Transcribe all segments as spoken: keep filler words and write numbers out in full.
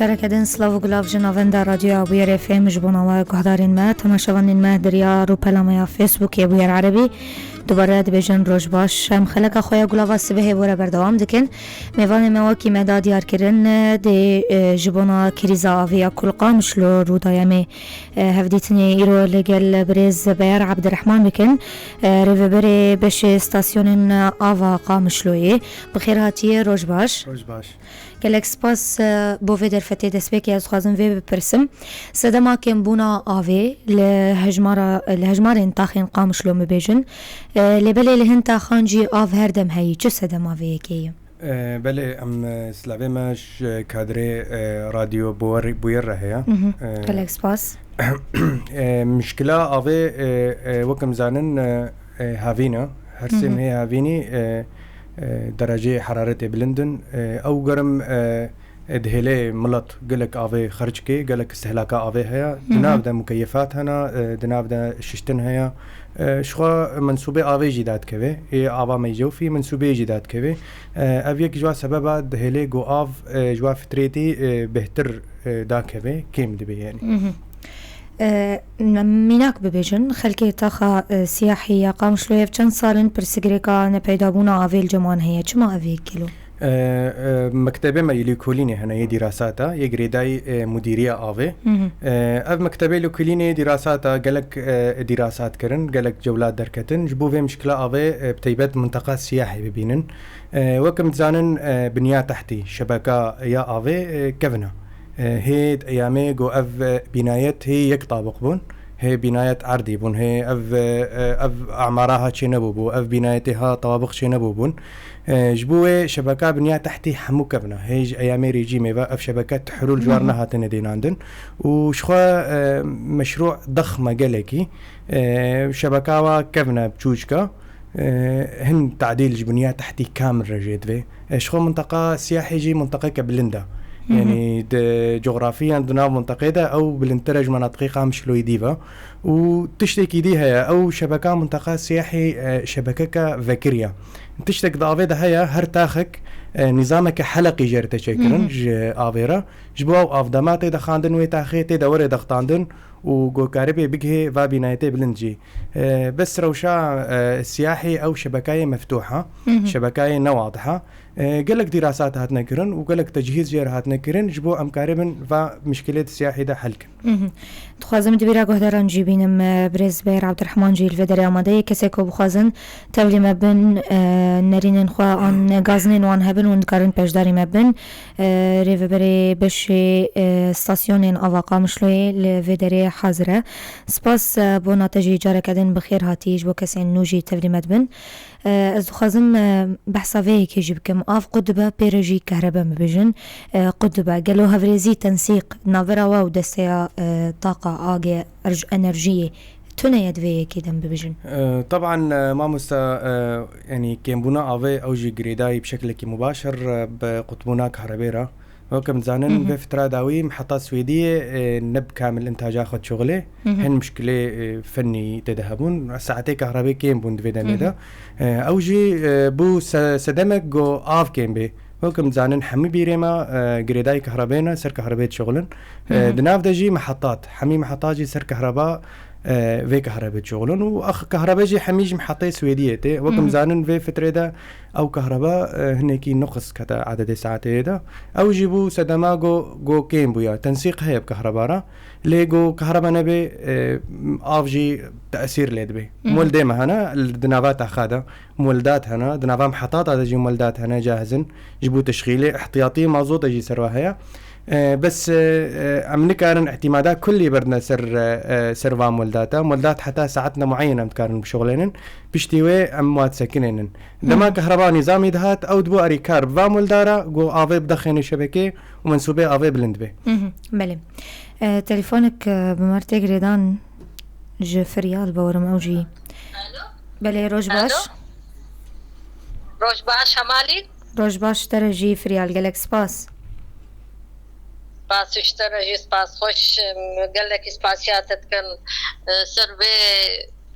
Careke din silav û gulav ji navenda Radyoya Bûyer F M ji bo nava guhdarên me, temaşevanên me di riya rûpela me ya Facebookê Bûyer Erebî. Dubare dibêjin roj baş. Em xeleka xwe ya gulava sibehê bore berdewam dikin. Mêvanê me wekî me da diyar kirin, dê, e, ji bona krîza avê ya ku li Qamişlo rû daye me, e, hevdîtinê îro li gel birêz Beyar Abdirehman bikin, e, rêveberê beşê stasyonên ava Qamişloyê. Bi xêr hatiye, roj baş. Roj baş. Gelek spas, e, bo vê derfetê destpêkê ez dixwazim vê bipirsim. Sedema kêmbûna avê li hejmara, li hejmarên taxên Qamişlo bibêjin. E, lê belê li hin taxan jî av her dem heyî. Çi sedema vê yekê ye? E, belê, em, e, silavê me ji kadrê, e, radyo Bûyer, Bûyer re heye. Mhm. E, Gelek spas. E, mişkila avê, e, e, wek em zanin, e, e, havîn e. Her sê Mhm. mehê havînî, e, e, dereceyê heraretê bilind in. E, ew germ, e, e, dihêle milet gelek avê xerc ke, gelek istihlaka avê heye. Di Mhm. nav de mukeyefat hene, e, di nav de şiştin heye. E, ji xwe mensûbê avê jî dadikeve. Ê ava me cewfî mensûbê jî dadikeve. E, ev yek ji wa sebeba dihêle ku av, e, ji wa fitrêtî, e, bêhtir, e, dakeve, kêm dibe yani. Mhm. E, mînak bibêjin, xelkê taxa, e, siyahî ya Qamişloyê ev çend sal in pirsgirêka nepeydabûna avê li cem wan heye. Çima ev yek gelo? E, e, mektebê me yê lêkolînê hene, yê dîrasata, yê girêdayî, e, mudîriya avê. Mhm. E, ev mektebê lêkolînê dîrasata gelek, e, dîrasat kirin, gelek cewlat derketin. Ji bo vê mişkila avê, e, bi teybet minteqa siyahê bibînin. E, wek em dizanin, e, binya tehtî, şebeka ya avê, e, kevin e. E, hê di eyamê ku ev, e, bînayet hê yek tabiq bûn, hê bînayet erdî bûn, hê ev, e, e, ev amara ha çênebûbû, ev bînayetê ha tabiq çênebûbûn. E, ji bo wê şebeka binya tehtî hemû kevin e. Hê ji eyamê rejîmê ve ev şebeke tihrûl ji war Mhm. nehatine dênandin. Û ji xwe, e, meşrû dexm e gelekî. E, şebeka wa kevin e biçûçik e. E, hin tadîl ji binya tehtî kamil re jê divê. E, ji xwe minteqa siyahê jî minteqeke bilind e. Mhm. Yani di cografiyan di nav minteqê de ew bilindtir e ji menatiqê Qamişloyê dî ve. Û tiştekî dî heye, ew şebeka minteqa siyahê, e, şebekeke vekirî ye. Tiştek di avê de heye, her taxek, e, nîzameke heleqî jê re tê çêkirin Mhm. ji avê re. Ji bo ew avdema tê dexandin wê taxê, tê dewerê dextandin û ku karibê bigihê va bînayetê bilind jî. E, bes rewşa, e, siyahê ew şebekayê meftuh e, Mhm. şebekayê newadih e. E, gelek dîrasat hatine kirin û gelek tecihîz jê re hatine kirin, ji bo em karibin va mişkilê di siyahê de hel kin. Mhm. Dixwazim di bîra guhdaran jî bînim, e, birêz Beyar Abdurrahman jî li vê derê amade ye. Kesê ku bixwazin tevlî me bin, e, nerînên xwe an gazinên wan hebin, hûn dikarin pêşdarî me bin. E, rêveberê beşê, e, stasyonên ava Qamişloyê li vê derê hazir e. Spas, e, bona te jî careke din bi xêr hatî ji bo kesên nû jî tevlî me dibin. E, ez dixwazim, e, behsa vê yekê jî bikim. Av qut dibe, pê re jî kehrebe bibêjin. E, qut dibe. Gelo hevrêzî, tensîq, navbera we û desteya, e, taqa, agê, erj-, enerjiyê tune ye di vê yekê de em bibêjin? E, teban, e, mamosta, e, yanî kêmbûna avê ew jî girêdayî bi şeklekî mubaşir, e, bi qutbûna kahrebê re. Wek em dizanin, Mhm. vê fitra dawî miheta Swêdiyê, e, ne bi kamil intaca xwe dişuxilê. Mhm. Hin muşkilê, e, fennî tê de hebûn. Saetê kahrebê kêm bûn di vê demê de. Mhm. E, ew jî, e, bû se-, sedemek ku av kêm bê. Wek em dizanin, hemî bîrê me, e, girêdayî kahrebê ne, ser kahrebê dişuxilin. E, Mhm. di nav de jî mihetat, hemî mihetat jî ser kahreba, e, vê kahrebê dişuxilin û ex kahrebe jî hemî ji mihetê Swêdiyê tê. Wek em Mhm. dizanin, vê fitrê de ew kahreba, e, hinekî nuqis kete ededê saetê de. Ew jî bû sedema go, go kêm bûya. Tensîq heye bi kahreba re. Lê go kahreba nebê, e, av jî tesîr lê dibê. Mhm. Mol dê me hene, li, di nava taxa de. Moldat hene, di nava mihetata de jî moldat hene, cahiz in. Ji bo teşxîlê, ihtiyatî mazotê jî ser we heye. E, bes, e, e, em nikarin îtîmada kullî berdine ser, e, e, ser va moldata. Moldat heta saetine mueyen em dikarin bişuxulênin. Piştî wê em wa disekinênin. Dema Hı. kehreba nîzamî dihat, ew dibû erîkar bi va moldara, ku avê bidexêne şebekê û mensûbê avê bilind be. Hı hı, belê. E, telefonek, e, bi me re tê girêdan ji Firyal, bawerim ew jî. Alo? Belê, roj baş. Alo? Roj baş, hemalî? Roj baş, te re jî Firyal, gelek spas. Spas ji te re jî, spas xweş, em, gelekî spasiya te dikin, e, ser vê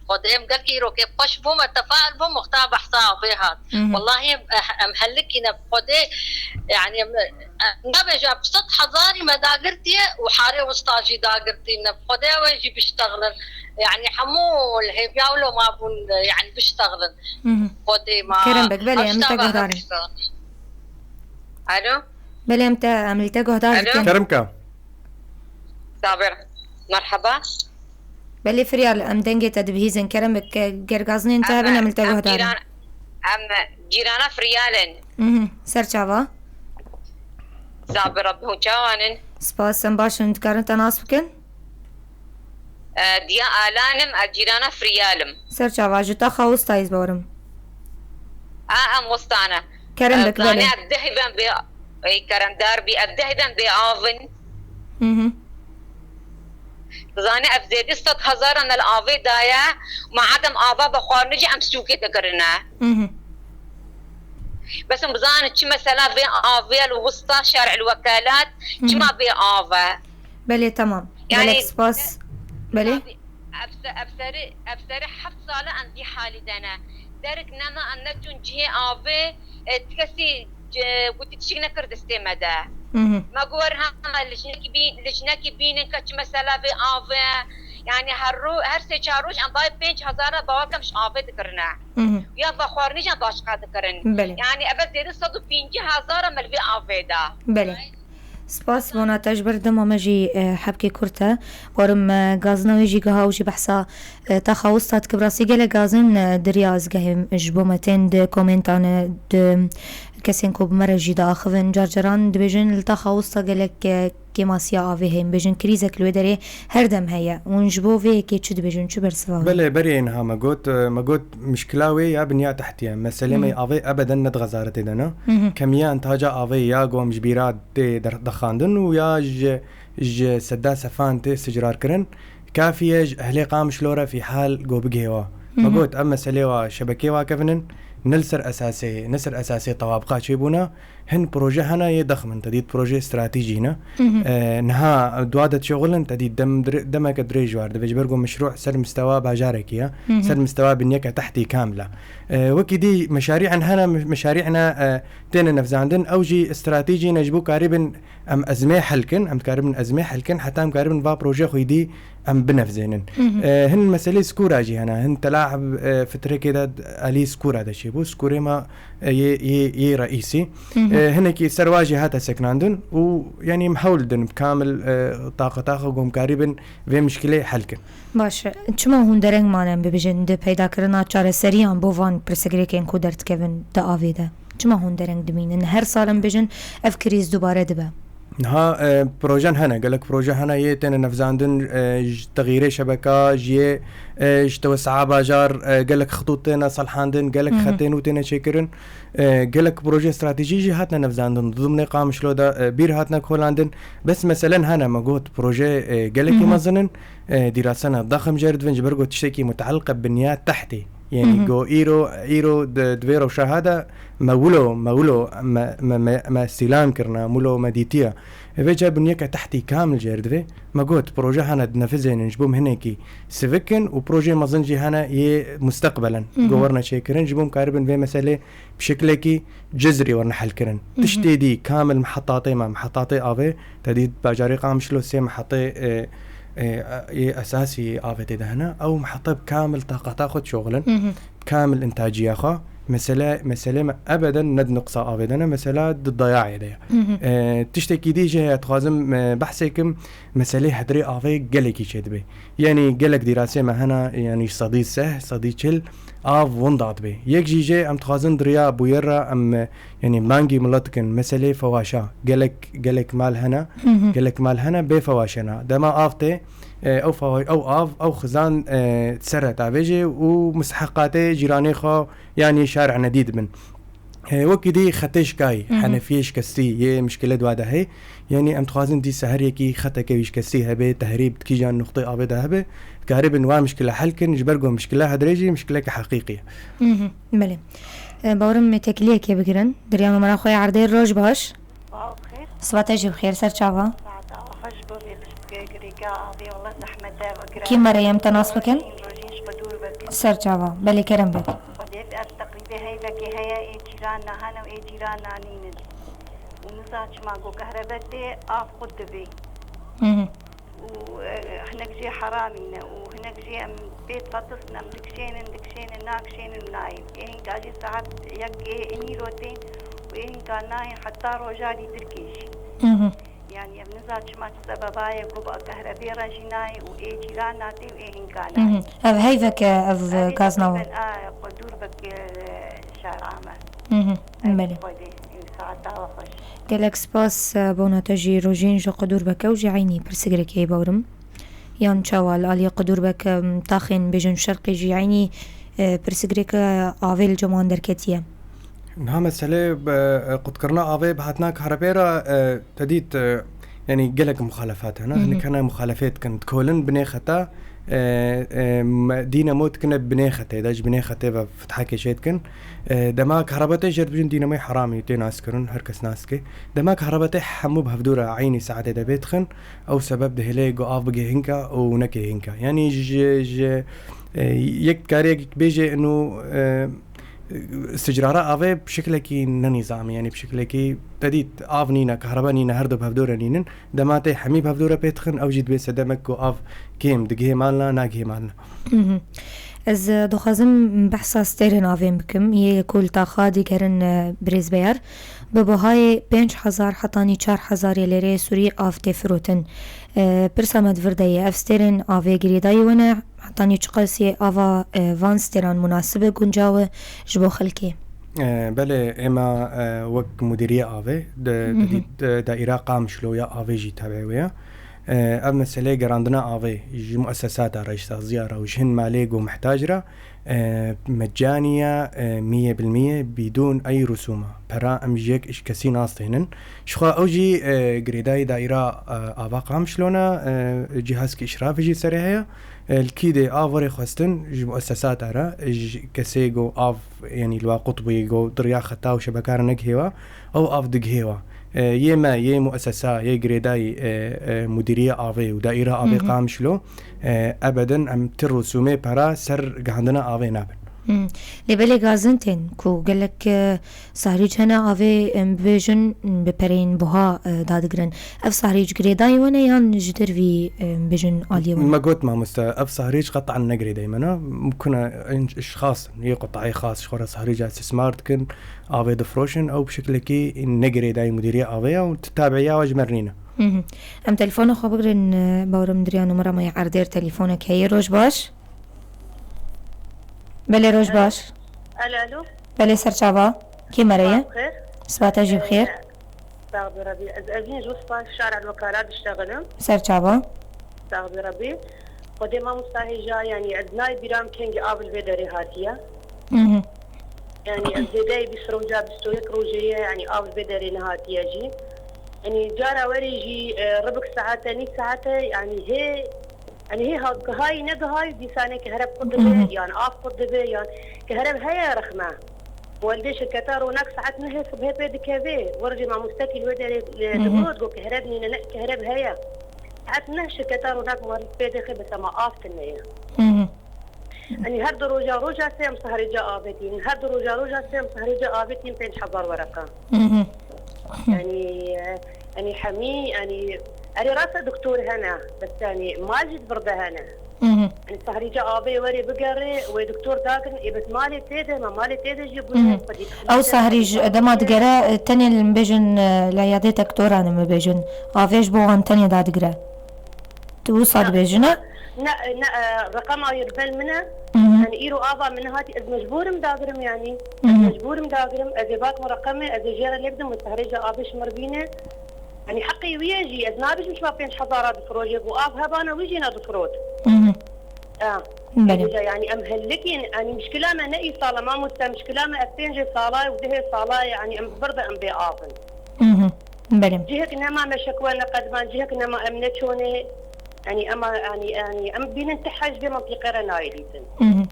Xwedê em gelkî îrokê xweş bû, me tefail bû, muxta behsa avê hat. Mhm. Wellahî em, em helikî ne bi Xwedê, yani em, em nabêje bi sed hezarî me dagirtiye û harê wista jî dagirtî ne bi Xwedê ew ê jî biştexilin. Yani hemû li hêviya wilo mabûn, yani biştexilin. Mhm. Xwedê ma Kerem bek, belê, em li te guhdar in. Alo? Belê, em te, em li te guhdar Alo? dikin. Kerem ka. Sabir. Merhaba. Belê Firyal, em dengê te dibihîzin. Kerem bik, ke-, ger gazinên te hebin, em li te guhdar in. Cîran, em cîrana Firyal in. Mhm, ser çava? Sabir Rabbi hûn çawan in? Spas, em baş in. Dikarin te nas bikin? E, Diya Alan im, ez cîrana Firyal im. Ser çava, ji taxa wista yî, ez bawerim. A, em wistane. Kerem bik, belê. Zanî ev dehî ben bê, ey, keremdar bî, ev dehî ben bê av in. Mhm. Zanî ev zêdî sed hezar em li avê daye, ma edem ava bi xwarinê jî em sûkê dikirine. Mhm. Bes em bizanin çi mesela vê avê li wista şer'il wekalat, Mhm. çima vê ava? Belê, tamam. Yani, Gelek spas. Belê. Ev se-, ev serî, ev serî heft sal e em vî halî de ne. Derik nema em neçûn cihê avê, e, ti kesî, e, gotî tişik nekir destê me de. Mhm. Me got hema lijnekî bî-, lijnekî bînin ke çi mesela vê avê. Yani her ro-, her sê çar roj em bayê pênc hezar re bawer kem ji avê dikirine. Mhm. Ya vexwarinî jî em başqa dikirin. Belê. Yani eve zêde sed û pêncî hezar em li vê avê de. Belê. Spas bona te ji ber dema me jî, e, hebkê kurt e. Warim, e, gazina wê jî giha û jî behsa, e, taxa wista dike. Bi rastî gelek gazin, e, diriya ez gehê ji bo me tên di komentan, e, di kesên ku bi me re jî diaxivin. Carcaran dibêjin li taxa wista gelek, e, kêmasiya avê heye. Dibêjin krîzek li wê derê her dem heye. Hûn ji bo vê yekê çi dibêjin, çi bersiva wê? Belê, berê niha me got, e, me got mişkila wê ya binya tehtî ye. Meselê me Hı hı. avê ebeden ne di xezaretê de ne. Hı hı. Kemiya intihaca avê ya ku em ji bîra tê der-, dexandin û ya ji, ji sedda sefan tê sicrarkirin, kafî ye ji ehlê Qamişlo re fîhal go bigihê wa. Me Mhm. got, ev meselê wa şebekê wa kevin in, ne li ser esasê, ne ser esasê tewabiqa çêbûna, hin proje hene yê dexm in, te dît proje stratejî ne. Mhm. E, niha dua de dişuxulin, te dît dem dire-, demeke dirêj war dibe, ji ber ku meşrû ser mistewa bajarekî ye, Mhm. ser mistewa binyeke tehtî kamil e. E, wekî dî meşarî'in hene, meşarî'ne, e, têne nevzandin, ew jî stratejî ne ji bo karîbin em ezmê hel kin, em dikaribin ezmê hel kin, heta em karibin va proje xwîdî em binevzênin. Mhm. E, hin meselê skûra jî hene, hin tela, e, fitrekê de alî skûra de çêbû. Skûrê me, e, yê, yê, yê reîsî. Mhm. E, hinekî ser wa jî hate sekinandin û, yanî, em hewl din bi kamil, e, taqa taxa ku em karibin vê mişkilê hel kin. Baş e. Çima hûn dereng mane em bibêjin di peydakirina çareseriyan bo van pirsgirêkên ku derdikevin di avê de? Çima hûn dereng dimînin? Her sal em bêjin ev krîz dubare dibe. Niha, e, projen hene, gelek proje hene yê têne nevzandin, e, ji texîrê şebeka, ji yê, e, ji tewesea bajar, e, gelek xitût têne selhandin, gelek Hı hı. xetê nû têne çêkirin. E, gelek proje stratejî jî hatine nevzandin. Di dimnê Qamişlo de, e, bîr hatine kolandin. Bes meselen hene, me got proje, e, gelekî Hı hı. mezin in. E, dîrasena dexim jê re dibin, ji ber ku tiştekî muteelliq e bi binya tehtê. Yanî Hı hı. go îro, îro di, di vê rewşa ha de me wilo, me wilo, me, me, me, me îstîlam kirina, wilo me dîtiye. Vê ca binyeke tehtî kamil jê re divê. Me got, proje hene dinefizênin ji bo em hinekî sivik in û projeyê mezin jî hene yê musteqbel in. Hı hı. Go werine çêkirin, ji bo em karibin vê meselê bi şeklekî cizrî werine helkirin. Hı hı. Tiştê dî kamil mihetatê me, mihetatê avê, te dît bajarê Qamişlo sê mihetê, e, e, yê esasî avê tê de hene. Ew mihete bi kamil taqata xwe dişoxilin, Hı hı. bi kamil intaciya xwe. Mesele, meselê me ebeden ne di nuqsa avê de ne, mesela di dayayê de ye. Hı hı. E, tiştekî dî jî heye, dixwazim, e, behsê kim, meselê hedrê avê gelekî çêdibe. Yanî gelek dîrasê me hene, yanî sedî seh, sedî çil av winda dibe. Yek jî jê em dixwazin di riya bûyer re em, yanî bangî milet dikin. Meselê fewaşa. Gelek, gelek mal hene, Hı hı. gelek mal hene bê fewaşe ne. Dema av tê, e, ew fewa-, ew av, ew xizan, e, ser re tavêje û misteheqatê cîranê xwe, yanî şar'ine dî dibin. E, wekî dî xetê şikayî, Hı hı. henefiyê şikestî yê mişkile dua de heye. Yanî em dixwazin dîsa her yekî xeteke wî şikestî hebe, tehrîb di kîjan nuqtê avê de hebe, dikaribin wa mişkile hel kin, ji ber ku mişkile hedrê jî mişkileke heqîqî ye. Mhm, belê. E, bawerim me têkiliyekê bigirin. Derya me mera xwe ya erdê, roj baş. Siba te jî bi xêr, ser çava. Saeta xweş bo vê pirsgirêka avê, wele zehmet e, vekira. Kî me re ye, em te nas bikin? Rojîn ji xwe dûr bikin. Ser çava. Belê kerem be. Xwedê ev teqrîbê heyvekê heye, ê cîranna hene û ê cîranna nînin. Û niza çima ku kehrebe tê, av qut dibê. Hı hı. Û, e, hinek jê heramî ne û hinek jê em pê diqetisnin, em dikişênin, dikişênin, nakişênin û nayên. Ê hinka jî saet yekê ê nîro tên û ê hinka nayên heta roja dîtirkê jî. Hı hı. Yani ev niza çima çi sebeba ye ku ba kehrebê re jî nayê û ê cîran natê û ê hinka Hı hı. nayê. Ev heyveke ev Ev ê gaznava. Teqrîben, a, qudûr bik, e, şar ame. Hı hı. Ev Belê. Xwedê, saeta we xweş. Gelek spas, e, bona te jî Rojîn ji qudûr beke û jî eynî pirsigrekê bawrim. Yan çawa li aliyê qudûr beke, m, taxên bêjin şerqê jî eynî, e, pirsigreke avê li cem wan derketiye. Niha mesele, e, e, qutkirina avê bi hatina kahrepê re, e, te dît, e, yanî gelek muxalefat hene. Hı hı. Hinek hene muxalefê dikin. Dikolin binê xeta, e, e, me-, dînamo dikine binê xetê de, ji binê xetê ve fitha kêşê dikin. E, dema kahraba tê jê re dibêjin dînamoyê heramî, tê naskirin, her kes naske. Dema kahraba tê hemû bi hevdû re eynî saetê de bê dixin, ew sebeb dihêle ku av bigê hinka û nekê hinka. Yanî ji, ji, e, yek dikarê yek bêje inu, e, sicrara avê bi şekilekî ne nîzamî, yanî bi şekilekî te dît av nîne, kahraba nîne, her du bi hevdû re nînin. Dema tê hemî bi hevdû re pê dixin, ew jî dibê sedemek ku av kêm digihê malna, nagihê malna. Mhm. Ez, e, dixwazim behsa stêrên avê bikim. Yê ku li taxa digerin, e, birêz Beyar. Bi buhayê pênc hezar hetanî çar hezar yê lêreyê Sûrî av tê firotin. E, pirsa me di vir de ye, ev stêrên avê girêdayî we ne? Hetanî çiqas yê ava, e, van stêran munasib e, guncaw e ji bo xelkê? E, belê, êma, e, wek Mudîriye Avê, de, Mhm. de, de, daîra Qamişlo ya avê jî tabe wê ye. E, ev meseleyê gerandina avê ji muesesata re, ji saziya re û ji hin malê ku mihtac re, e, mecaniye, e, miye bil miye, bidûn ey rusûma. Pera em ji yek ji kesî nastênin. Jixwe ew jî, e, girêdayî daîra, e, ava Qamişlo ne, e, cîhazkî îşrafê jî serê heye. E, li kî dê av were xwestin ji muesesata re, ji kesê ku av, yanî li wa qut bûyî ku di riya xeta û şebeka re negihê wa, ew av digihê wa. E, yê me, yê muesesa, yê girêdayî, e, e, Mudîriye Avê û Daîra Avê Hı hı. Qamişlo, e, ebedin em ti rusûmê pera ser gihandina avê nabin. Hı. Lê belê gazin tên ku gelek, e, sahrîc hene avê, em bibêjin, bi pereyên buha, e, dadigirin. Ev sahrîc girêdayî we ne yan ji dervî, e, bêjin aliyê we ne? Me got mamoste, ev sahrîc qetan ne girêdayî me ne. Mimkun e, in-, eşxas in, yê qutayê xas ji xwe re sahrîca îstîsmar dikin, avê difiroşin, ew bi şekilekî ne girêdayî mudîriya avê ye û ti tabiya we ji me re nîne. Hı hı. Em telefona xwe bigirin, e, bawrim diriya numara me ya erdê re telefonek heye. Roj baş. Belê, roj Alo. baş. Alo, alo. Belê, ser çava. Kê me re ye? Sabah bixêr. Sibata jî bixêr. Ee, sağ ol Rabî. Ez Evîn ji Wespa şara Lokala diştexilim. Ser çava. Sağ ol Rabî. Xwedê mamosta hêja, yanî ez nayê bîram kengî av li vê derê hatiye. Mhm. Yanî ez zêdeyê bîst roja, bîst û yek rojê ye, yanî av li vê derê nehatiye jî. Yanî cara werê jî, e, ribik saete, nîv saete, yanî hê Yanî hê ha-, gihayî negihayî dîsanê kehreb qut dibe, Mhm. yan av qut dibe, yan kehreb heye rexme. Weldê şirketa Ronak saet nehê sibhê pê dikeve. Wercê mamostekî li wê derê, e, Mhm. digot, got kehreb nîne, ne kehreb heye. Saet neh şirketa Ronak muerrî pê dixe, bes ema av tune ye. Mhm. Yanî her du roja, roja sê em sahrêca avêtîn. Her du roja, roja sê em sahrêca avêtîn pênc hezar wereqa. Mhm. Yanî, e, yanî hemî, yanî, erê rast e doktor hene, bes yanî mal jî di vir de hene. Mhm. Yanî sahrîca avê werê bigerê, wê doktor dagirin, ê bes malê tê de, ma malê tê de jî bûne, Mhm. xwedî Ew sahrîc dema digere, e, tenê li bêjin, e, li eyadê tektoran em bêjin. Avê ji bo wan tenê dadigire. Tu wisa Na. dibêjî, ne? Ne, ne, e, reqema wî li bel min e. Mhm. Yanî îro ava min hatî, ez mecbûr im dagirim yanî. Ez Mhm. mecbûr im dagirim. Ez ê bakim reqemê, ez ê jê re lê bidim, mustehrêja avê ji min re bîne. Yanî heqê wî ye jî, ez nabêjim şima pênc hezar a difirojê, ku av hebana wî jî nedifirot. Mhm. E. Belê. Vêca yanî em helikîn, yanî mişkila me ne îsal e, mamoste, mişkila me ev pêncê sala ye û dehê sala ye, yanî em bi vir de em bê av in. Mhm. Belê. Cihek nema me şekwe neqediban, cihek nema em neçûnê. Yanî ema, yanî, yanî em bînin ti hej vê mintîqe re nayê dîtin. Mhm.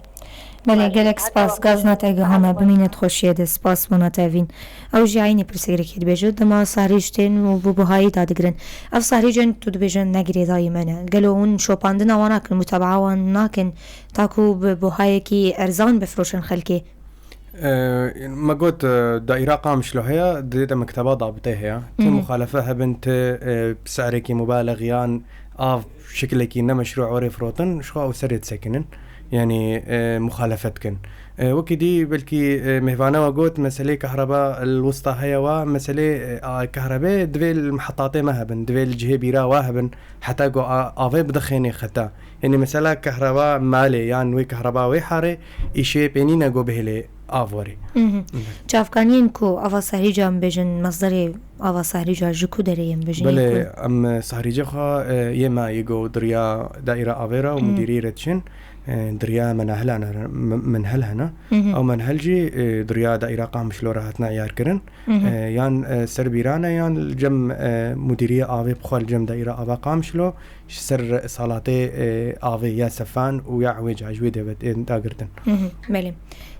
Belê, gelek spas. Gazna te giha me, bimîne di xweşiyê de. Spas bona te evîn. Ew jî eynî pirsgirêkê dibêje, dema sahrî ji tên û bi buhayî dadigirin. Ev sahrî cên tu dibêje ne girêdayî me ne. Gelo hûn şopandina wan nakin, mutabaa wan nakin, ta ku bi buhayekî erzan bifiroşin xelkê? E, me got, e, daîra Qamişlo heye, dê de mekteba dabitê heye. Ti Mhm. muxalefe hebin, ti, e, si'rekî mubalex yan av şiklekî nemeşrû werê firotin, ji xwe ew serê disekinin. Yanî, e, muxalefe dikin. E, wekî dî belkî, e, mêvane we got, meselê kehreba li wista heye wa, meselê, e, a, kehrebê divê li mihetatê me hebin, divê li cihê bîra we hebin, heta ku a, avê bidixênê xeta. Yanî mesela kehreba malê yan wê kehreba wê harê, îşê pê nîne ku bihêlê av werê. Mhm. Çavkaniyên ku ava sahrîca em bêjin, mesderê ava sahrîca ji ku derê yên bêjin, yê Belê, ku? em, e, sahrîcê xwe, e, yê me yê ku diriya daîra avê re û Mhm. mudîrî re diçin, e, diriya menahilane re, me-, menhel hene. Mhm. Ew menhel jî, e, diriya daîra Qamişlo re hatine eyar kirin. Mhm. E, yan, e, ser bîrane yan li cem, e, mudîriyê avê bixwe li cem daîra ava Qamişlo, ji ser salatê, e, avê ya Sefan û ya Ewêca ji wê dê ve tên dagirtin. Mhm, belê.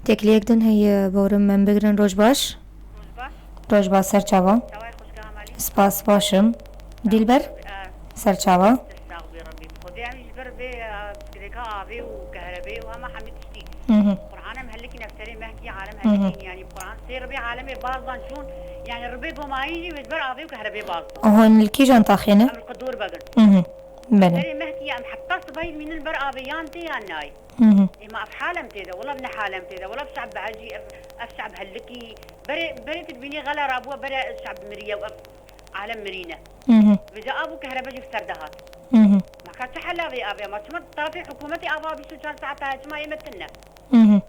Têkiliyek din heye, bawerim em bigirin. Roj baş. Roj baş. Roj baş, ser çava. Çawa yî, xweşka malî? Spas, baş im. Dilber, E, ser çava. Sax bî Rebbî. Xwedê em ji ber vê, e, pirsgirêka avê û kehrebê û hema hemî tiştî. Mhm. Qur'an em helikî nefterê mehkî alem Hı hı. helikî, yanî Qur'an sê ribê alemê baz dan çûn, yanî ribê domayî jî wê ji ber avê û kehrebê baz dan. Hûn li kîjan taxê ne? Em li Qidûr begin. Hı hı. Belê. Serê mehkî em heta sibahî dimînin ber avê yan tê yan nayê. Hı hı. Ê ma ev halem tê de, wela ne halem tê de, wela ev şe'b behecî, ev, ev şe'b helikî. Berê, berê tu dibînî xela rabû, berê şe'b miriye û ev alem mirîne. Hı hı. Vêca av û kehrebe jî ser de hat. Hı hı. Ma ka çi hela vê avê? Ma çima tarafê hikûmetê ava bîst û çar saet heye, çima yê me tune? Hı hı.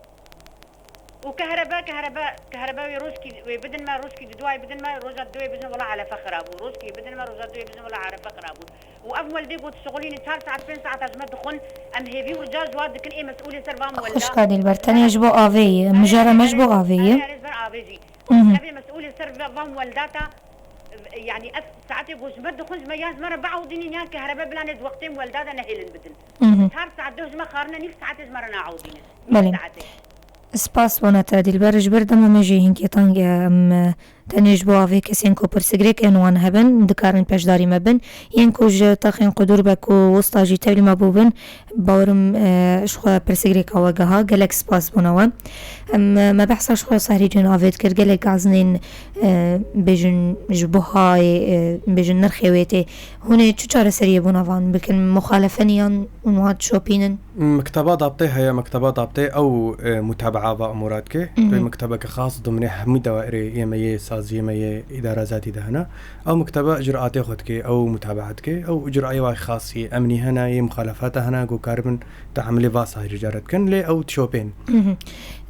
Û kehrebe, kehrebe, kehrebe wê rojkî wê bidin me, rojkî di duayê bidin me, roja di wê bidin wela elefe xirabû. Rojkî bidin me, roja di wê bidin wela elefe xirabû. Û ev weldê got şixulîne çar saet, pênc saet ji me dixwin, em hêvî û rica ji wa dikin, ê mesûlê ser van welda. Xwişka Dilber, tenê ji bo avê ye, mijara me ji bo avê ye. Erê, erê, ji ber avê jî. Mhm. Ev ê mesûlê ser ve-, van welda ta, yanî ev saetê got ji me dixwin, ji me yan ji me re biewdînin, yan kehrebe bilanê di wextê welda de nehêlin bidin. Mhm. Çar saet doh ji me xarine, nîv saetê ji me re naewdînin. Belê. Nîv saetê. Spas bona te Dilber, ji ber dema me jî hinkê teng e, em, e, tenê ji bo avê kesên ku pirsgirêkên wan hebin, dikarin pêşdarî me bin. Yên ku ji taxên Qudûr be ku wista jî tevlî me bûbin, bawerim, e, ji xwe pirsgirêka we giha. Gelek spas bona we. Em, e, me behsa ji xwe sahrîcên avê dikir, gelek gazinên, e, bêjin ji buhayê, e, bêjin nirxê wê tê. Hûn ê çi çareseriyê bona van bikin? Muxalefe niyan hûn wiha dişopînin? Mekteba dabtê heye, mekteba dabtê ew, e, mutabaa va emûra dike. Mhm. Vê mektebeke xas dimnê hemî dawairê yê me yê saziyê me yê îdara zatî de hene. Ew mektebe icraatê xwe dike, ew mutabaa dike, ew icraayê wa xas yê emnî hene, yê muxalefata hene, ku karibin teamilê va sahrîca re dikin, lê ew dişopên. Mhm.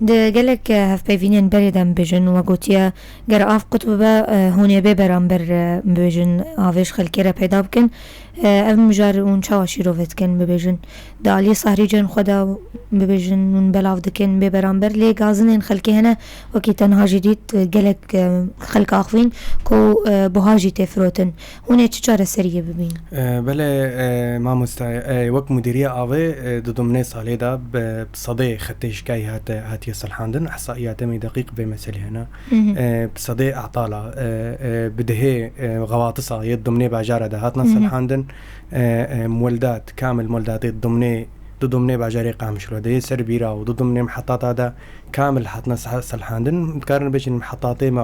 Di gelek, e, hevpeyvînên berê de em bêjin, we gotiye, ger av qut bibe, e, hûn ê bê beramber, e, bibêjin, avê ji xelkê re peyda bikin. E, ev mijar hûn çawa şîrove dikin, bibêjin? Di aliyê sahrîcên xwe de bibêjin, hûn belav dikin, bê beramber, lê gazinên xelkê hene, wekî te niha jî dît, gelek, e, xelk axivîn ku, e, buha jî tê firotin. Hûn ê çi çareseriyê bibîn? E, belê, e, mamoste, e, wek mudîriya avê, e, di domnê salê de bi sedê xetê şikayî hate, hatiye silhandin. Ehsaiyatê me deqîq vê meselê hene. Mhm. E, bi sedê etala, e, e, bi dihê, e, xewatisa yê domnê bajara de hatine Mhm. silhandin. E, e, mueldat, kamil mueldatê domnê, di domnê bajarê Qamişlo de yê ser bîra û di domnê mihetata de kamil hatine se-, selhandin. Dikarin bêjin mihetatê me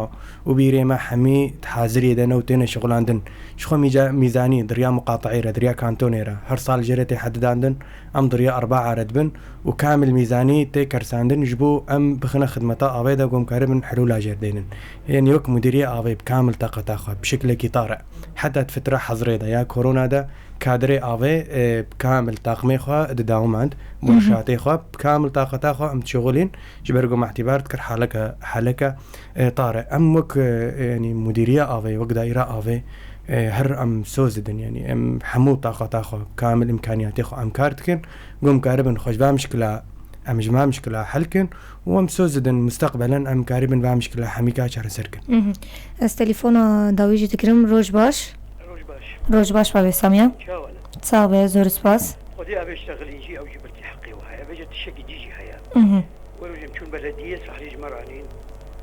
û bîrê me hemî di haziriyê de ne û têne şixulandin. Ji xwe mîca-, mîzanî di riya muqateî re, di riya kantonê re her sal jê re tê hedidandin. Em di riya erbaa re dibin û kamil mîzanî tê kersandin ji bo em bixine xidmeta avê de ku em karibin hilûla jê re dênin. Yanî wek mudîriya avê bi kamil taqeta xwe, bi şeklekî tare, heta di fitra hezirê de ya korona de, kadirê avê, e, bi kamil taqmê xwe didawimand, Mhm. werşatê xwe bi kamil taqeta xwe em dişixulîn, ji ber ku me îtîbar dikir haleke, haleke, e, tar e. Em wek, e, yanî mudîriya avê, wek daîra avê, e, her em soz didin, yanî em hemû taqeta xwe, kamil îmkaniyatê xwe em kar dikin, ku em karibin xwe ji va mişkila, em ji va mişkila hel kin û em soz didin, mustaqbelen em karibin va mişkila hemîka çareser kin. Mhm. Ez telefona dawî jî dikirim. Roj baş. Roj baş. Roj baş, Babê Samiya. Çawa ne? Sax be, zor spas. Xwedê avê şexilîn jî ew jî birtî heqê we heye. Vêca tiştekî dî jî heye. Mhm. Wê rojê em çûn belediyê, Sahrî ji me re anîn.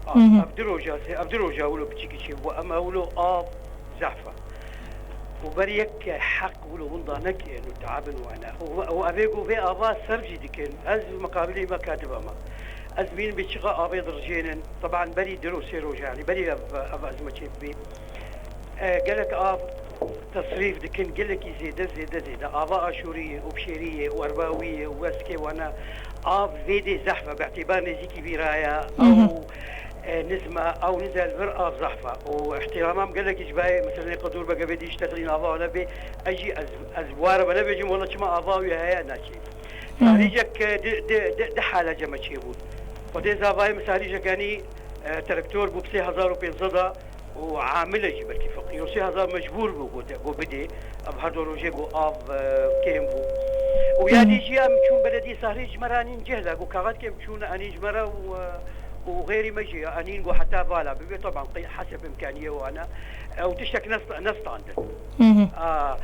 Ah, Mhm. ev du roja, sê, ev du roja wilo piçîkî çêbû, em ew wilo av zehf e. Û ber yek heq wilo winda nekin û teabin wana. Û, û evê ku vê ava serf jî dikin, ez bi miqabilê me katiba me. Ez bînim bê çiqa avê dirijênin. Teban berî du roj, sê roj, yanî berî ev, ev ezme çêbibî. E, gelek av tesrîf dikin, gelekî zêde, zêde, zêde. Ava Aşûriyê û Bişêriyê û Erbawiyê û Weskê wana av vê dê zehf e, bi îtîbar nêzîkî vî raya, Mhm. ew, e, nizma, ew nize li vir av zehf e. Û îhtîramam gelekî ji bayê, mesela, Qedûr Bege vê dî ji tedrîn ava wana bê, ez jî ez, ez bi ware me nebêjim, wela çima ava wî heye naçê. Mhm. Sahrîcek, e, di, di, di, di hale ceme çêbûn. Xwedê zavayê min sahrîcek, yanî, e, terektor bû bi sê hezar û pênc sed a, û amile jî belkî feqîr û sê hezar mecbûr bû, got, got bidê. Ev her du rojê got av, e, kêm bû. Û ya dî Mhm. jî em çûn belediyê Sahrî ji me re anîn cihla, got kaxet kêm çûn anîn ji me re û, e, û xêrî me jî anîn got heta vala bibe, teban qey-, heseb imkaniyê wana. E, û tiştek nest-, nestandin. Mhm. A,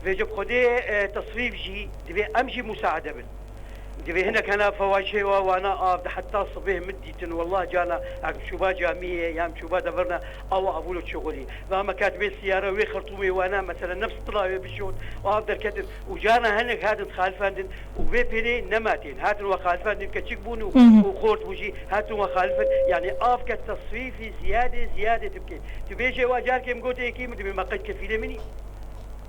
vêce bi Xwedê, e, tesrîf jî divê em jî musaade bin. Divê hinek hene fewaşê wa wana av de heta sibê min dîtin, wallah cana, em çûba camiyê, ya em çûba devirna, awa avûlo çixulî. Va me katibê siyare wê xertûmê wana, mesela nefs tila wê bişot, û av derketin. Û cana hinek hatin dixalifandin û vê pêlê nematên. Hatin wa xalifandin keçik bûn û, Mhm. û xort bû jî, hatin wa xalifin. Yani av ke teswîfî ziyadê, ziyadê tu bikê. Tu bêjê wa carkê min gotê yekî min dibê me qey kefîlê min î.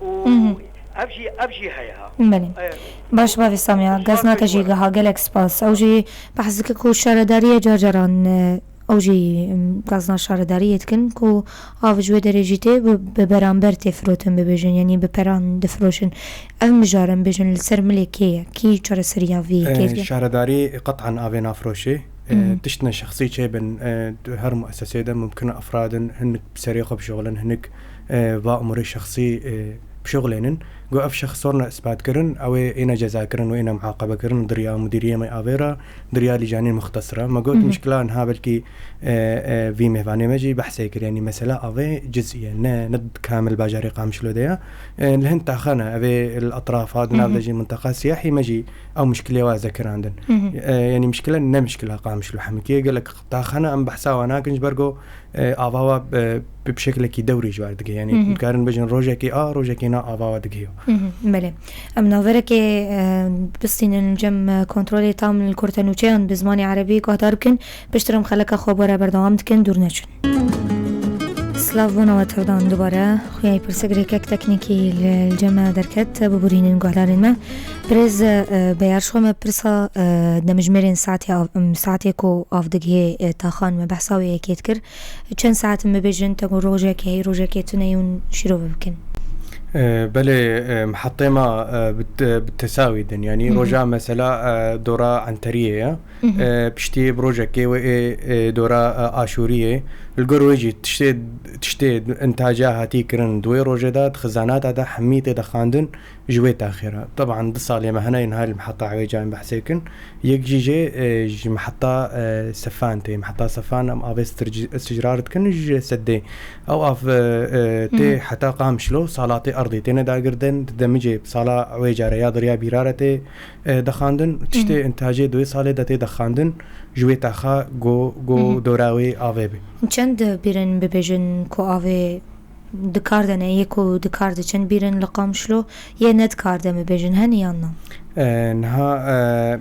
Û Mhm. ev jî, ev jî heye ha. Belê. E, Baş bavê Samiya, Osman gaznake jî Bey giha gelek spas. Ew jî behs dike ku şaredariyê car caran, e, ew jî, em, gazna şaredariyê dikin ku av ji wê derê jî tê bi, bi beramber tê firotin bibêjin, yanî bi peran difiroşin. Ev mijar em bêjin li ser milê kê ye? Kî çareseriya vî yekê E, dike? Şaredarî qet'an avê nafiroşê. E, Mhm. tiştine şexsî çêbin, e, di her muessesê de mumkin e efradin hinik bi serê xwe bişuxulin, hinik, e, va umurê şexsî, e, bişuxulênin. Got ev şexs sorna ispat kirin, ew ê êne ceza kirin û êne muaqebe kirin di riya mudiriyê me avê re, di riya lîcanên muxtesira. Me got Mhm. mişkila niha belkî, e, e, vî mêvanê me jî behsê kir, yanî mesela avê cizî ye, ne, ne kamil bajarê Qamişlo de ye. E, li hin taxan e, ev ê li etrafa, di nav de Mhm. jî minteqa siyahî me jî ew mişkilê wa zekirandin. Mhm. E, yanî mişkile ne mişkila Qamişlo Hemikê, gelek taxan e, em behsa wan nakin ji ber ku, e, ava wa, e, bi, bi şeklekî dewrî ji war digihê. Yanî Mhm. dikarin bêjin rojekê a, rojekê na ava wa digihiyo. Mhm. Belê. Em naverekê, e, bistînin cem, e, kontrolê tam li kurtenûçeyan bi zimanê erebî guhdar bikin. Piştre em xeleka xwe bo re berdewam dikin, dûr neçin. Silav bona we tevdan dubare. Xuya pirsek rêkek teknîkî li, li cem me derket, biborînin guhdarên me. Birêz, e, Beyar, ji xwe me pirsa, e, demjimêrên saetê av, em, saetê ku av digihê, e, taxan me behsa wê yekê dikir. Çend saet em bibêjin, te got rojekê, hey rojekê tune yûn şîrove bikin? E, belê, e, mihetê me, e, bi te-, bi tesawî din. Yanî Hı hı. roja mesela, e, dora Enteriyê ye. Hı hı. E, piştî bi rojekê wê ê, e, dora, e, Aşûriyê. Li gor wê jî tiştê, tiştê intaca hatî kirin di wê rojê de, di xizanata de hemî tê de xandin ji wê taxê re. Teban du salê me hene yên ha li miheta wê cayên behsê kin. Yek jî jê, e, ji miheta, e, Sefan tê. Miheta Sefan em avê stirc-, sticrar dikin ji sedê. Ew av, e, e, tê Hı hı. heta Qamişlo, salatê erdê têne dagirtin, di demicê sala wê care ya diriya bîra re tê, e, dexandin. Tiştê Hı hı. intacê di wê salê de tê dexandin, ji wê taxa go, go Hı hı. dora wê avê be. Çend bîrin bibêjin ku avê dikar de ne, yê ku dikar de çend bîrin li Qamişlo, yê nedikar de bibêjin, hene yan na? E, niha, e,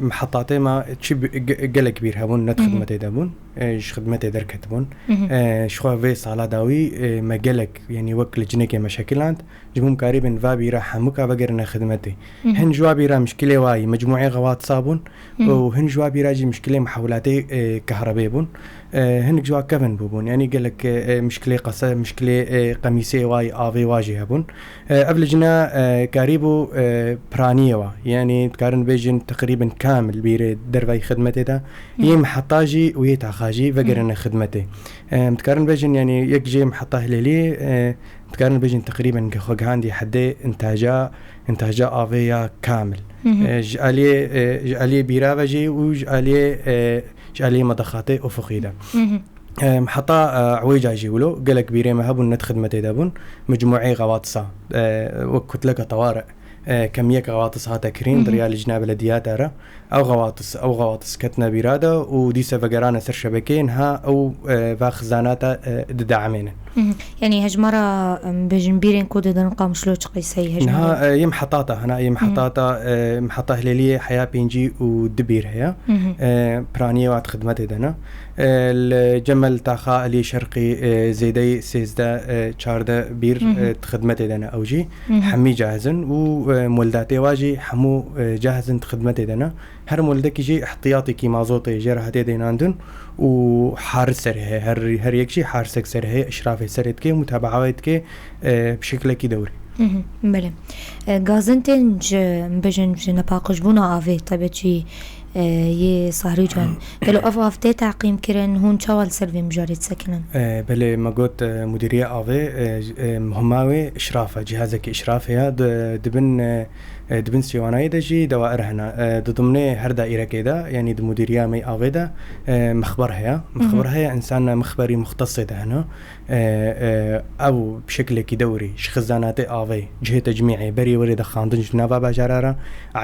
mihetatê me çi bi-, ge-, gelek bîr hebûn, ne di Hı hı. xidmetê de bûn, e, ji xidmetê derketibûn. Hı hı. E, ji xwe vê sala dawî, e, me gelek, yanî wek li cinekê me şekiland, ji bo em karîbin va bîra hemûka vegerine xidmetê. Hı hı. Hin ji wa bîra mişkilê wayî, mecmûê xewatisa bûn Hı hı. û hin ji wa bîra jî mişkilê mihewilatê, e, kehrebê bûn. E, hinek ji wa kevin bûbûn. Yanî gelek, e, e, mişkilê qese, mişkilê, e, qemîsê wa yî, avê wa jî hebûn. E, ev licne, e, karîbû, e, piraniyê wa. Yanî dikarin bêjin teqrîben kamil bîrê dervayî xidmetê de. Hı. Yê miheta jî û yê taxa jî Hı. vegerine xidmetê. E, em dikarin bêjin, yanî yek jê miheta Hilêliyê, e, dikarin bêjin teqrîben xwe gihandî hedê intaca, intaca avê ya kamil. Hı hı. E, ji aliyê, e, ji aliyê bîra ve jî û ji aliyê, e, ji aliyê medexatê ufuqî de. Hı hı. Em, heta, e, ewêca jî wilo gelek bîrê me hebûn, ne di xidmetê de bûn. Mecmûeyê Xewatisa, e, wek kutleke teware, E, kemiyek xewatis hate kirîn, Hı hı. di riya licna belediyata re. Ew xewatis, ew xewatis ketine bîra de û dîse vegerane ser şebekeyê, niha ew, e, va xizanata, e, dideemêne. Hı hı. Yanî hejmara, em, bêjin bîrên ku didin Qamişlo çi qîseyî hejmara? Niha, e, yê mihetata, hina yê Hı. mihetata, e, miheta Hilêliyê heya pêncî û du bîr heye. Hı hı. E, piraniyê wa di xidmetê de ne. E, li Cemel taxa Elî Şerqî, e, zêdeyî sêzdeh, e, çardeh bîr, Hı hı. e, di xidmetê de ne ew jî. Hı hı. Hemî cahizin û, e, moldatê wa jî hemû, e, cahizin di xidmetê de ne. Her moldekî jî ihtiyatêkî mazotê jê re hatiye dênandin û haris serê heye. Her, her yek jî harisek serê heye, işrafê serê dike, mutabaa wê dike, e, bi şeklekî dewrî. Hı hı, belê. E, gazin tên ji, bêjin ji nepaqijbûna avê, taybetî, e, yê Sahrîcan. Gelo ev av tê teqîm kirin, hûn çawa li ser vê mijarê disekinin? E, belê, me got, e, Mudîriye Avê, e, j-, e, muhima wê işraf e, cihazekî işrafê ya, di, dibin, e, e, dibin sêwanayê de jî dewair hene. E, di dimnê her daîrekê de, yanî di mudîriya me avê de, e, mixber heye. Hı hı. Mixber heye, însan mixberî muxtesê de hene. E, e, ew bi şeklekî dewrî ji xizanatê avê, cihê tecmîê, berê werê de xandin ji nava bajara re,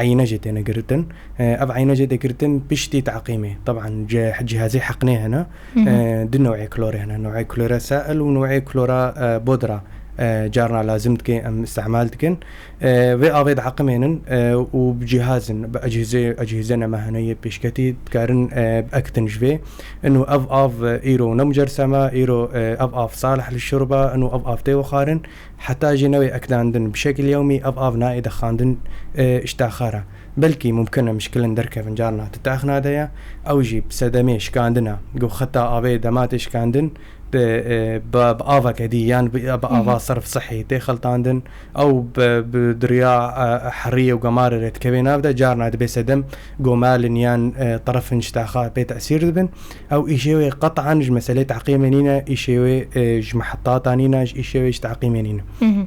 eyne jê têne girtin. E, ev eyne jê tê girtin piştî teqîmê. Teban ce-, cihazê heqnê hene. Hı hı. E, du newê klorê hene. Newê klora sail û newê klora, e, bodra, e, carna lazim dike em îstemal dikin. E, vê avê diheqimênin, e, û bi cihazin, bi ecihîzê, ecihîzê ne me hene yê pêşketî dikarin, e, biektin ji vê. Ino ev av, e, îro ne mucersem e, îro, e, ev av salih li şurb e, ino ev av tê wexwarin. Heta jî newê ekdandin bi şekil yewmî ev av nayê dexandin, e, ji taxa re. Belkî mumkin e mişkilin derkevin carna di taxna de ye. Ew jî bi sedemê şikandina, ku xeta avê dema tê şikandin, bi, e, bi, bi aveke dî yan bi, bi ava Hı hı. serf sihî tê xeltandin. Ew bi, bi diriya, e, heriyê û gemarê re dikeve nav de, carna dibê sedem gomalin yan, e, terefin ji taxa pê tesîr dibin. Ew îşê wê qet'an ji meselê teqîmê nîne, îşê wê, e, ji mihetata nîne, ji îşê wê ji teqîmê nîne. Hı hı.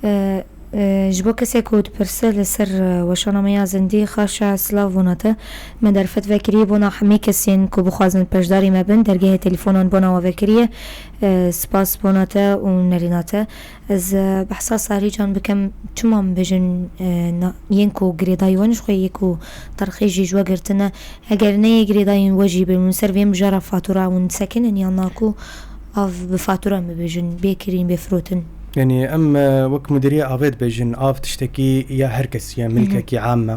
E, e, ji bo kesê ku dipirse li ser, e, weşana me ya zindî, xaşa silav bona te. Me derfet vekirî bona hemî kesên ku bixwazin beşdarî me bin, dergehê telefonan bona we vekiriye. E, spas bona te û nerîna te. Ez, e, behsa Sahrîcan bikim, çima em bêjin, e, na-, yên ku girêdayî wan ji xwe yê ku terxê jî ji we girtine, eger ne yê girêdayîn we jî bibin, ser vê mijara fatura hûn disekinin yan na ku av bi fatura em bibêjin, bê kirîn, bê firotin? Yanî em, e, wek mudirîya avê dibêjin, av tiştekî ya her kesî ye, Hı hı. milkekî am e.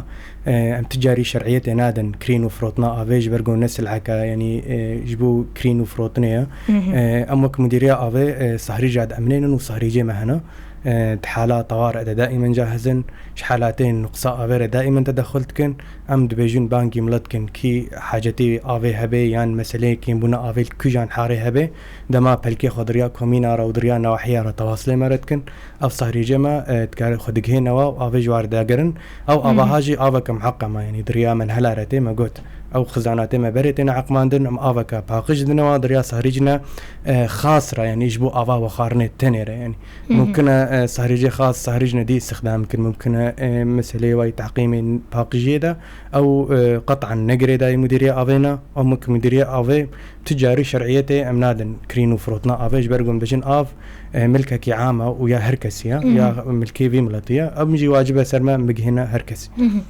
E, em ti carî şer'iyetê nadin kirîn û firotna avê ji ber ku ne sil'ek e, yanî, e, ji bo kirîn û firotinê ye. Hı hı. E, em wek mudîriya avê, e, Sahrîca diemnênin û Sahrîcê me hene. E, di hala tewar de daîmen cahiz in. Ji halatên nuqsa avê re daîmen tedexul dikin. Em dibêjin bangî milet dikin, kî hacetî avê hebe yan meseleyê kêmbûna avê li kîjan harê hebe, dema pelkê xwe di riya komîna re û di riya newahiya re tewasilê me re dikin. Ev Sahrîcê me, e, dikare xwe digihêne we û avê ji we re dagirin. Ew Hı hı. avaha jî aveke muheqem e, yanî di riya menhela re tê me got. Ew xizanatê me berê têne heqmandin, em aveke paqij dine we di riya Sahrîcine, e, xas re, yanî ji bo ava wexwarinê tenê re, yanî. Hı hı. Mumkin e, e, Sahrîcê xas, Sahrîcine dî îstixdam bikin, mumkin e, e, meseleyê wayî teqîmên paqijiyê de, ew, e, qet'an ne girêdayî mudîriya avê ne, ew wek mudîriya avê, Ti carî şer'iyetê em nadin kirîn û firotna avê, ji ber ku em bêjin av, e, milkekî am e û ya her kesî ye, Hı hı. ya milkê vî miletî ye. Em jî wacib e ser me em bigihîne her kesî. Hı hı.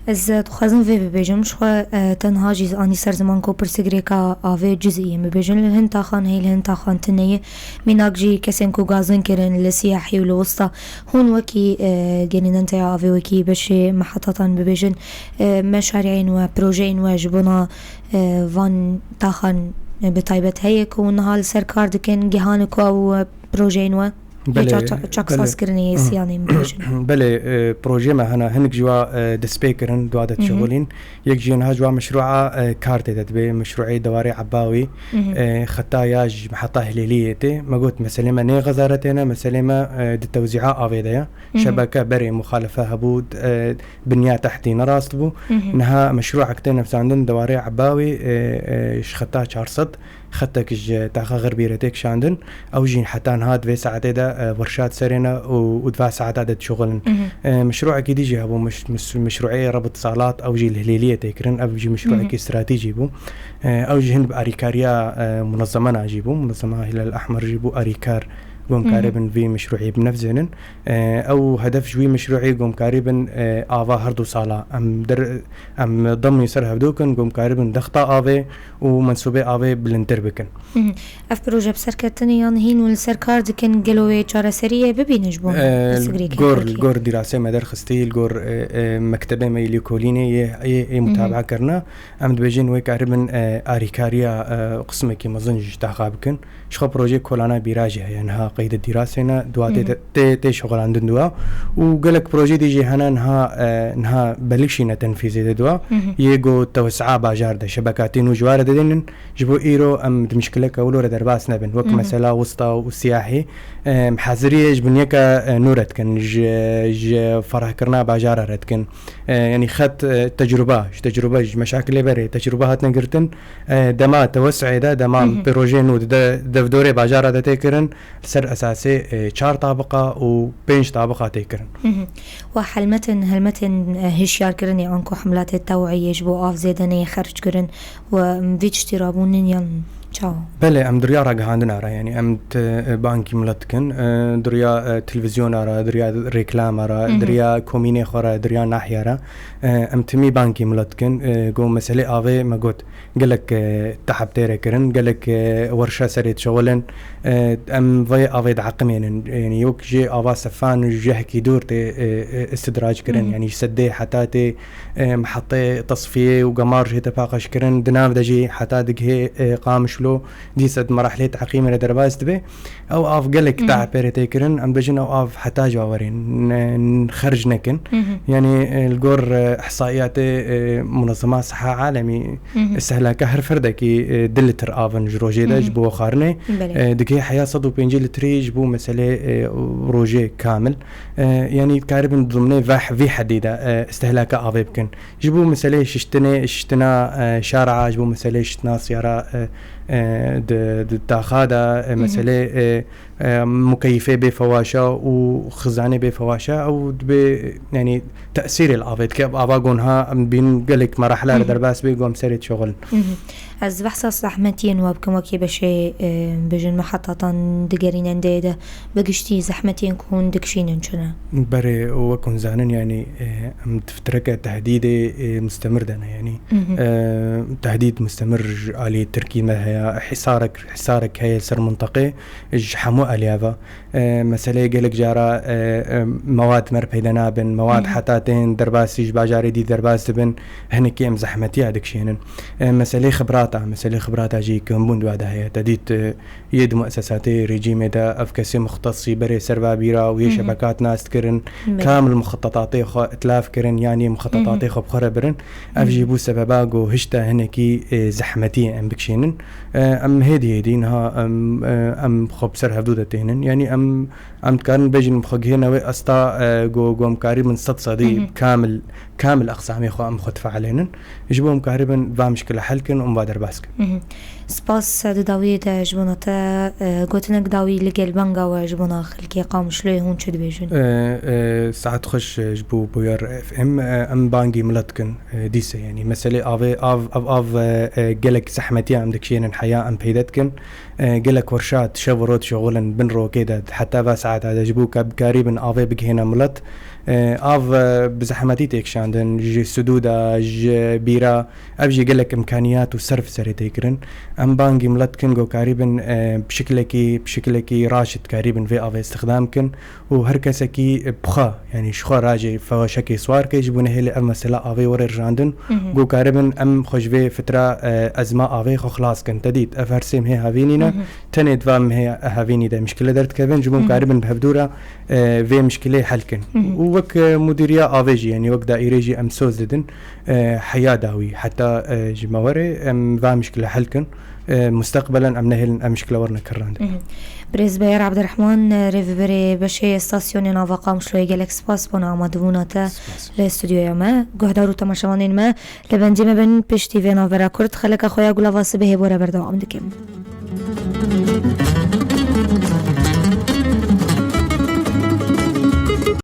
Ez, e, dixwazim vê bibêjim, ji xwe, e, tenha jî anî ser ziman ku pirsgirêka avê cizî ye. Em bibêjin li hin taxan heye, li hin taxan tune ye. Mînak jî kesên ku gazin kirin li Siyahî û li Wista, hûn wekî, e, genînenteya avê, wekî beşê mehetatan bibêjin, e, meşariyên we, projeyên we ji bona e, van taxan, e, bi taybet heye ku niha li ser kar dikin, gihanê ku ew, e, projeyên we yê Belê, ça-, ça-, belê. çaksazkirinê yê Hı. siyanê min bêjin. Belê, e, projeyê me hene, hinek ji wa, e, destpê kirin, dua de Hı hı. dişixulîn. Yek jî niha ji wa meşrûa, e, kar tê de dibe, meşrûê dewarê Ebawî, Hı hı. e, xeta ya ji meheta Hilêliyê tê. Me got, meselê me nê xezaretê ne, meselê me, e, di tewzîa avê de ye. Hı hı. Şebeke berê muxalefe hebû, e, binya tehtî ne rast bû. Hı hı. Niha meşrûek tê nivîsandin di warê Ebawê, e, e, ji xeta çar sed, xetek ji taxa Xirbî re tê kişandin. Ew jî heta niha di vê saetê de, e, werşa di serê ne û, û di va saeta de dişuxulin. Hı hı. E, meşrûekî dî jî hebû, meş-, meş-, meşrûê Rebit Salat, ew jî li Hilêliyê tê kirin. Ev jî meşrûekî Hı hı. stratejî bû. E, ew jî hin bi arîkariya, e, munezemena jî bû. Munezema Hilal Ehmer jî bû arîkar Ku em karibin vî meşrûî binevzênin. E, ew hedef ji wî meşrûî ku em karibin, e, ava her du sala. Em der, em demî ser hevdû kin ku em karibin dexta avê û mensûbê avê bilindtir bikin. Ev proje bi serketinê yan hîn û li ser kar dikin, gelo wê çareseriyê bibîne ji bo me? E, Pirsgirêkê gor, Tirkiyê. Gor dîrasê me derxistî, li gor, e, e, mektebê me yê lêkolînê yê, yê, yê mutabaa kirine. Em dibêjin wê karibin, e, arîkariya, e, qismekî mezin ji taxa bikin. Ji xwe projeyê kolana bîra jî heye, niha qeyde dîrasê ne, duwa tê, tê, tê şixulandin duwa. Û gelek projeyê dî jî hene niha, e, niha belik şîne tenfîzê de duwa. Yê go tewesea bajar de, şebekatî nû ji ware de dênin. Ji bo îro em di mişkileke wilo re derbas nebin. Wek mesela wista û siyahî, em haziriyê ji binyeke, e, nû re dikin, ji, ji ferahkirina bajara re dikin. E, yanî xet, e, tecrûba, ji tecrûba, ji meşakilê berê tecrûba hatine girtin. E, dema tewesûyê de, dema Hı hı. projeyê nû di de, devdorê bajara de tê kirin, li ser esasê, e, çar tabiqa û pênc tabiqa tê kirin. Hı hı. Wa helmetên, helmetên, e, hişyarkirinê anku hemlatê teweyê ji bo av zêde neyê xerc kirin û, em, vî tiştî rabûnin yan çawa? Belê, em diriya ragihandina re, yanî em t-, e, bangî milet dikin, e, diriya, e, televîzyona re, diriya reklama re, Hı hı. diriya komînê xwe re, diriya nahiya re, e, em timî bangî milet dikin, e, ku meselê avê me got. Gelek, e, teheb tê re kirin, gelek, e, werşa serê dişewilin. E, em vê avê diheqimênin. Yanî wek jê ava sefan ji cihekî dûr tê, e, e, istidrac kirin. Hı hı. Yanî ji sedê heta tê, e, mihetê tesfiyê û gemar jê tê paqij kirin. Di nav de jî heta digihê, e, Qamişlo dîsa di merahlê teqîmê re derbas dibe. Ew av gelek Hı hı. teheb pê re tê kirin. Em dibêjin ew av heta ji wa werê n-, n-, xerc nekin. Hı hı. Yanî, e, li gor, e, ihsaiyatê, e, Munezema Siha Alemî, Hı hı. istehlaka her ferdekî, e, du litir av in ji rojê de Hı hı. ji bo xwarinê. Belê. E, digihê heya sed û pêncî litrî ji bo meselê, e, rojê kamil. E, yanî dikaribin di dimnê veh-, vî hedî de, e, istehlaka avê bikin. Ji bo meselê şiştinê, şiştina, e, şara, ji bo meselê şiştina siyara, e, e, di, di taxa de, e, Hı hı. meselê, e, e, mukeyfê bê fewaşa û xizanê bê fewaşa, ew dibê, yanî tesîrê li avê dike. Ava gonha em bîn gelek merahla re Hı hı. derbas bê, gom serê dişexulin. Hı hı. Ez behsa zehmetiyên we bikim, wekî beşê, e, bêjin muhetatan digerînin dê de, bi giştî zehmetiyên ku hûn dikişînin çi ne? Berê, wek hûn zanin, yanî, e, em di fitreke tehdîdê, e, mustemir de ne, yanî, Hı hı. e, tehdîd mustemir ji alî Tirkî me heye, hisarek, hisarek heye li ser minteqê ji hemû aliyê ve. E, meseleyê gelek cara, e, e, mewad me re peyde nabin, mewad Hı hı. heta tên derbasî ji bajarê dî derbas dibin, hinekî em zehmetiya dikişînin. E, meseleyê xibrata, meseleyê xibrata jî kêmbûn di wa de heye. Te dît, e, yê di muesesatê rejîmê de ev kesê muxtesî berê ser va bîra û yê Hı hı. şebekat nas dikirin, Belê. kamil muxetetatê xwe itlaf kirin, yanî muxetetatê Hı hı. xwe bi xwe re birin. Ev Hı jî hı. bû sebeba ku hişta hinekî, e, zehmetiyê em bikişînin. E, em hêdî hêdî niha em, e, em xwe bi ser hevdû de tênin. Yanî em, em dikarin bêjin em xwe gihêne wê asta, e, ku, ku em karîbin sed sedî Hı hı. kamil, kamil eqsamê xwe em xwe difeelênin. Ji bo em karîbin va mişkile hel kin û em va derbas kin. Hı hı. Spas, di dawiyê de ji bona te, e, gotinek dawî li gel banga we ji bona xelkê Qamişloyê hûn çi dibêjin? E, e, saet xweş, e, ji bo Boyar F M, e, em bangî milet kin, e, dîse, yanî meselê avê, av, av, av, e, e, gelek zehmetiya em dikişênin heya em peyde dikin. E, gelek werşa dişev û roj dişexulin bin rokê de, heta va saeta de ji bo ka bikarîbin avê bigihêne milet. E, av, e, bi zehmetî tê kişandin, ji sidûda, ji bîra, ev jî gelek imkaniyat û serf serê tê kirin. Em bangî milet dikin ku karîbin, e, bi şikilekî, bi şikilekî raşid karîbin vê avê îstixdam kin û her kesekî, e, bi xwe, yanî ji xwe rajê fewaşekê siwar ke ji bo nehêlê ev mesela avê were rijandin, Hı hı. ku karibin em xwe ji vê fitra, e, ezma avê xwe xilas kin. Te dît, ev her sê mehê havînî ne, Hı hı. tenê di va mehê havînî de mişkile derdikevin, ji bo Hı hı. karibin bi hevdû re, e, vê mişkilê hel kin. Hı hı. Û wek, e, mudîriya avê jî, yanî wek daîrê jî em soz didin, e, heya dawî, heta, e, ji me were em va mişkile hel kin. E, mustaqbelen em nehêlin ev mişkile werine kirrandin. Hı hı. Birêz Beyar Abdurrahman, e, rêveberê beşê stasyonên ava Qamişloyê, gelek spas bona amadebûna te Spas. li stûdyoya me. Guhdar û temaşevanên me, li bendê me bin, piştî vê navbera kurt, xeleka xwe ya Gulava Sibehê bo re berdewam dikim.